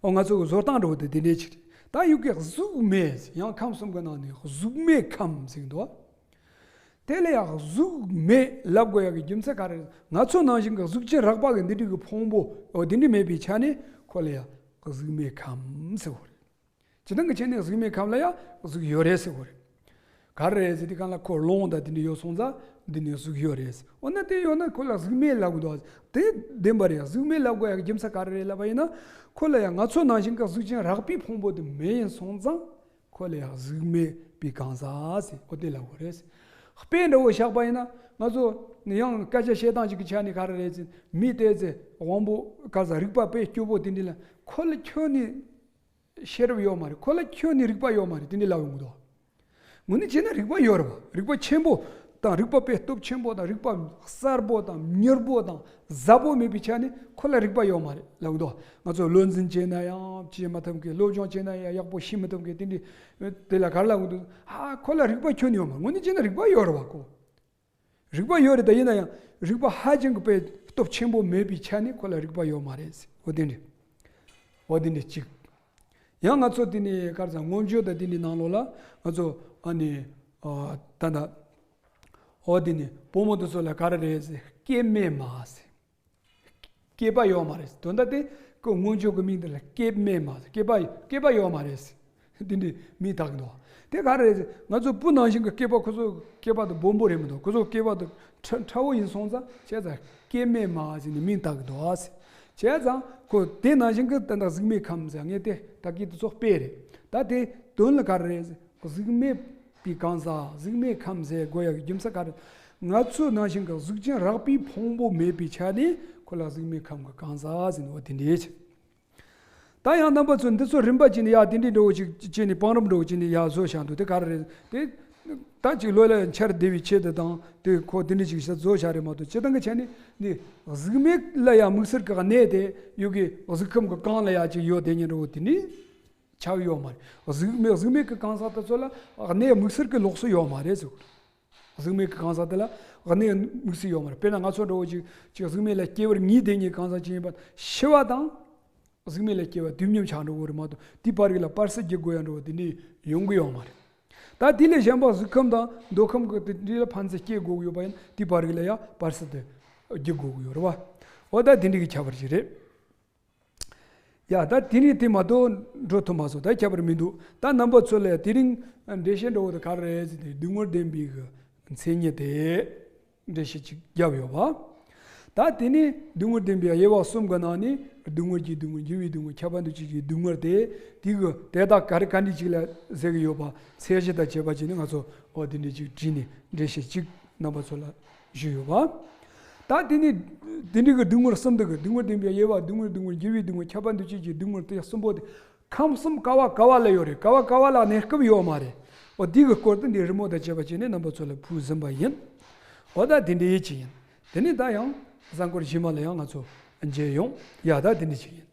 འོ་ང་ཚོ་གི་བཟོ་སྟངས་འདྲ་བོ་དེ་དེ་འདྲའི་ཅིག་རེད། ད་ཡུལ་གྱི་གཟུགས་མེད། ཡང་ཁམས་གསུམ་གྱི་ནང་ནས་གཟུགས་མེད་ཁམས་ཟེར་གྱི་འདུག་དེ་ལ་ཡང་གཟུགས་མེད་ལབ་དགོས་ཡག་གི་རྒྱུ་མཚན་ག་རེ་རེད། ང་ཚོ་ནང་བཞིན་གྱི་གཟུགས་ཅན་རགས་པ་གི་འདི་འདྲའི་གི་ཕུང་པོ། འོ་དེ་འདྲ་མེད་པའི་ཆ་ནས་ཁོ་ལ་ཡང་གཟུགས་མེད་ཁམས་ཟེར་བ་རེད། སྤྱིར་བཏང་གི་ཆ་ནས་གཟུགས་མེད་ཁམས་ལ་ཡང་གཟུགས་ཡོད་རེད་ཟེར་བ་རེད། ག་རེ་རེད་ཟེར་དུས་སྒང་ལ་ཁོ་རླུང་དང་དེ་འདྲ་ཡོད་སོང་ཙང་འདི་ནས་གཟུགས་ཡོད་རེད། འོ་ན་དེ་ཡོད་ན་ཁོ་ལ་གཟུགས་མེད་ལབ་དགོས་འདུག་དེ་བདེན་པ་རེད། གཟུགས་མེད་ལབ་དགོས་ཡག་གི་རྒྱུ་མཚན་ག་རེ་རེད་ལབ་པ་ཡིན་ན། ཁོ་ལ་ཡང་ང་ཚོ་ནང་བཞིན་གྱི་གཟུགས་ཅན་རགས་པའི་ཕུང་པོ་དེ་མེད་ཡིན་སོང་ཙང་། ཁོ་ལ་ཡང་གཟུགས་མེད་པའི་གང་ཟག་ཟེར། འོ་དེ་ལབ་དགོས་རེད། དཔེ་འདྲ་བོ་བཞག་པ་ཡིན་ན། ང་ཚོ་ཡང་སྐད་ཆ་བཤད་སྟངས་ཅིག་གི་ཆ་ནས་ག་རེ་རེད་ཟེར། མི་དེ་ཚེ་དབང་པོ་ག་ས་རིག་པ་དཔེ་སྐྱོ་པོ་དེ་འདྲ་ལ་ཁོ་ལ་ཁྱོན་ནས་ཤེས་རབ་ཡོད་མ་རེད། ཁོ་ལ་ཁྱོན་ནས་རིག་པ་ཡོད་མ་རེད། དེ་འདྲ་ལབ་ཡོང་གི་འདུག་དངོས་གནས་བྱས་ན་རིག་པ་ཡོད་རེད་བ། རིག་པ་ཆེན་པོ་དང་། རིག་པ་དཔེ་སྟོབས་ཆེན་པོ་དང་། རིག་པ་གསལ་པོ་དང་། མྱུར་པོ་དང་། ཟབ་པོ་མེད་པའི་ཆ་ནས་ཁོ་ལ་རིག་པ་ཡོད་མ་རེད་ལབ་འདུག་ང་ཚོ་བློ་འཛིན་བྱས་ན་ཡང་བྱེད་མ་ཐུབ་མཁན། སློབ་སྦྱོང་བྱས་ན་ཡང་ཡག་པོ་ཤེས་མི་ཐུབ་མཁན་དེ་འདྲ། དེ་ལ་ག་རེ་ལབ་འདུག་ཨ། ཁོ་ལ་རིག་པ་ཁྱོན་ནས་ཡོད་མ་རེད། དངོས་གནས་བྱས་ན་རིག་པ་ཡོད་རེད་བ་ཁོ། རིག་པ་ཡོད་རེད། ད་ཡིན་ན་ཡང་རིག་པ་ཧ་ཅང་གི་དཔེ་སྟོབས་ཆེན་པོ་མེད་པའི་ཆ་ནས་ཁོ་ལ་རིག་པ་ཡོད་མ་རེད་ཟེར། འོ་དེ་འདྲ། འོ་དེ་འདྲ་གཅིག་ཡང་ང་ཚོ་དེ་ནས་ག་རེ་ཟེར། མངོན་བརྗོད་དང་དེ་འདྲའི་ནང་ལོགས་ལ་ང་ཚོ་ཨ་ནི། ཨ། ད་ལྟ། འོ་དེ་ནས་བུ་མོ་དེ་ཚོ་ལ་ག་རེ་རེད་ཟེར། སྐྱེས་མེད་མ་ཟེར། སྐྱེས་པ་ཡོད་མ་རེད། དོན་དག་དེ་ཁོ་མངོན་བརྗོད་ཀྱི་མིང་དེ་ལ་སྐྱེས་མེད་མ་ཟེར། སྐྱེས་པ། སྐྱེས་པ་ཡོད་མ་རེད་ཟེར། དེ་འདྲའི་མིང་བཏགས་ཀྱི་འདུག་དེ་ག་རེ་རེད་ཟེར། ང་ཚོ་བུ་ནང་བཞིན་གྱི་སྐྱེས་པ། ཁོ་ཚོ་སྐྱེས་པ་དེ་སྦོམ་པོ་རེད་མི་འདུག་ཁོ་ཚོ་སྐྱེས་པ་དེ་ཕྲ་ཕྲ་བོ་ཡིན་སོང་ཙང་། བྱས་ཙང་སྐྱེས་མེད་མ་ཟེར་ནས་མིང་བཏགས་ཀྱི་འདུག་ཟེར། བྱས་ཙང་ཁོ་དེ་ནང་བཞིན་གྱི་ད་ལྟ་གཟུགས་མེད་ཁམས་ཟེར་ངས་དེ་ད་གི་དེ་ཚོ་དཔེ་རེད། ད་དེ་དོན་ལ་ག་རེ་རེད་ཟེར། གཟུགས་མེད་པའི་གང་ཟག་གཟུགས་མེད་ཁམས་ཟེར་དགོས་ཡག་གི་རྒྱུ་མཚན་ག་རེ། ང་ཚོ་ནང་བཞིན་གྱི་གཟུགས་ཅན་རགས་པའི་ཕུང་པོ་མེད་པའི་ཆ་ནས་ཁོ་ལ་གཟུགས་མེད་ཁམས་ཀྱི་གང་ཟག་ཟེར་ནས། འོ་དེ་འདྲའི་ཆ། ད་ཡང་རྣམ་པ་ཚོ་འདི་ཚོ་རིམ་པ་བྱས་ནས་ཡ་དེ་འདྲའི་འདྲ་བོ་ཅིག་བྱས་ནས་བང་རིམ་འདྲ་བོ་བྱས་ནས་ཡ་བཟོ་བཞག་འདུག་དེ་ག་རེ་རེད། དེ་ད་ཅིག་ལོ་ལ་འཆར་བདེ་བའི་ཆེད་དུ་དང་། དེ་ཁོ་དེ་འདྲ་ཅིག་བཟོ་བཞག་རེད་མ་གཏོགས། སྤྱིར་བཏང་གི་ཆ་ནས་འདི་གཟུགས་མེད་ལ་ཡང་དམིགས་བསལ་གྱི་གནས་དེ་ཡོད་གི། གཟུགས་ཁམས་ཀྱི་གང་ལ་ཡ་ཅིག་ཡོད་དེ་ཉིད་འདྲ་བོ་དེ་འདྲའི་ཆགས་ཡོད་མ་རེད། གཟུགས་མེད། གཟུགས་མེད་ཀྱི་གང་ཟག་དེ་ཚོ་ལ་གནས་དམིགས་བསལ་གྱི་ལོགས་སུ་ཡོད་མ་རེད་ཟེར། གཟུགས་མེད་ཀྱི་གང་ཟག་དེ་ལ་གནས་དམིགས་བསལ་ཡོད་མ་རེད། དཔེར་ན་ང་ཚོ་འདྲ་བོ་ཅིག་ཅིག་གཟུགས་མེད་ལ་སྐྱེ་བར་ངེས་དེ་ཉིད་གང་ཟག་ཅིག་ཡིན་པ། ཤི་བ་དང་གཟུགས་མེད་ལ་སྐྱེ་བ་དུས་མཉམ་ཆགས་འགྲོ་གི་རེད་མ་གཏོགས། དེའི་བར་གྱི་ལ་བར་སྲིད་བགྱི་དགོས་ཡ་འདྲ་བོ་དེ་འདྲ་ཡོང་གི་ཡོད་མ་རེད། ད་དེ་ལས་གཞན་པ་གཟུགས་ཁམས་དང་འདོད་ཁམས་ཀྱི་དེ་འདྲ་ལ་ཕན་ཚུན་སྐྱེ་དགོས་ཀྱི་ཡོད་པ་ཡིན་ན། དེའི་བར་གྱི་ལ་ཡ་བར་སྲིད་དུ་བགྱི་དགོས་ཀྱི་ཡོད་རེད་བ། འོ་ད་དེ་འདྲ་གི་ཁྱད་པར་ཅིག་རེད། ཡ། ད་དེ་རིང་དེ་མ་གཏོགས་འགྲོ་ཐུབ་མ་སོང་། ད་ཁྱད་པར་མི་འདུག་ད་རྣམ་པ་ཚོ་ལ་དེ་རིང་འགྲེལ་བཤད་འདྲ་བོ་དེ་ག་རེ་རེད་ཟེར་དུས། སྡུག་བསྔལ་བདེན་པའི་གི་མཚན་ཉིད་དེ་འགྲེལ་བཤད་ཅིག་བརྒྱབ་ཡོད་པ། ད་དེ་ནས་སྡུག་བསྔལ་བདེན་པའི་དབྱེ་བ་གསུམ་གྱི་ནང་ནས་སྡུག་བསྔལ་གྱི་སྡུག་བསྔལ། འགྱུར་བའི་སྡུག་བསྔལ། ཁྱབ་པ་འདུ་བྱེད་ཀྱི་སྡུག་བསྔལ་དེ། དེ་གི་དེ་དག་ག་རེ་ག་འདྲ་ཅིག་ལ་ཟེར་གྱི་ཡོད་པ། ཚད་གཞི་དང་བཅས་པ་བྱས་ནས་ང་ཚོ་འོ་དེ་འདྲ་ཅིག་བྲིས་ནས་འགྲེལ་བཤད་ཅིག་རྣམ་པ་ཚོ་ལ་ཞུས་ཡོད་པ། ད་དེ་ནི་དེ་འདྲའི་གི་སྡུག་བསྔལ་གསུམ་དེ་གི། སྡུག་བསྔལ་བདེན་པའི་དབྱེ་བ། སྡུག་བསྔལ། སྡུག་བསྔལ། འགྱུར་བའི་སྡུག་བསྔལ། ཁྱབ་པ་འདུ་བྱེད་ཀྱི་སྡུག་བསྔལ་དེ་གསུམ་པོ་དེ་ཁམས་གསུམ་ག་བ་ག་བ་ལ་ཡོད་རེད། ག་བ་ག་བ་ལ་གནས་སྐབས་ཡོད་མ་རེད། འོ་དེ་གི་སྐོར་དེ་འདི་རི་མོ་དང་བཅས་པ་བྱས་ནས་རྣམ་པ་ཚོ་ལ་ཕུལ་ཟིན་པ་ཡིན། འོ་ད་དེ་འདྲའི་ཅིག་ཡིན། དེ་ནས་ད་ཡང་གཟའ་འཁོར་རྗེས་མ་ལ་ཡང་ང་ཚོ་མཇལ་ཡོང་ཡ། ད་དེ་འདྲ་ཅིག་ཡིན།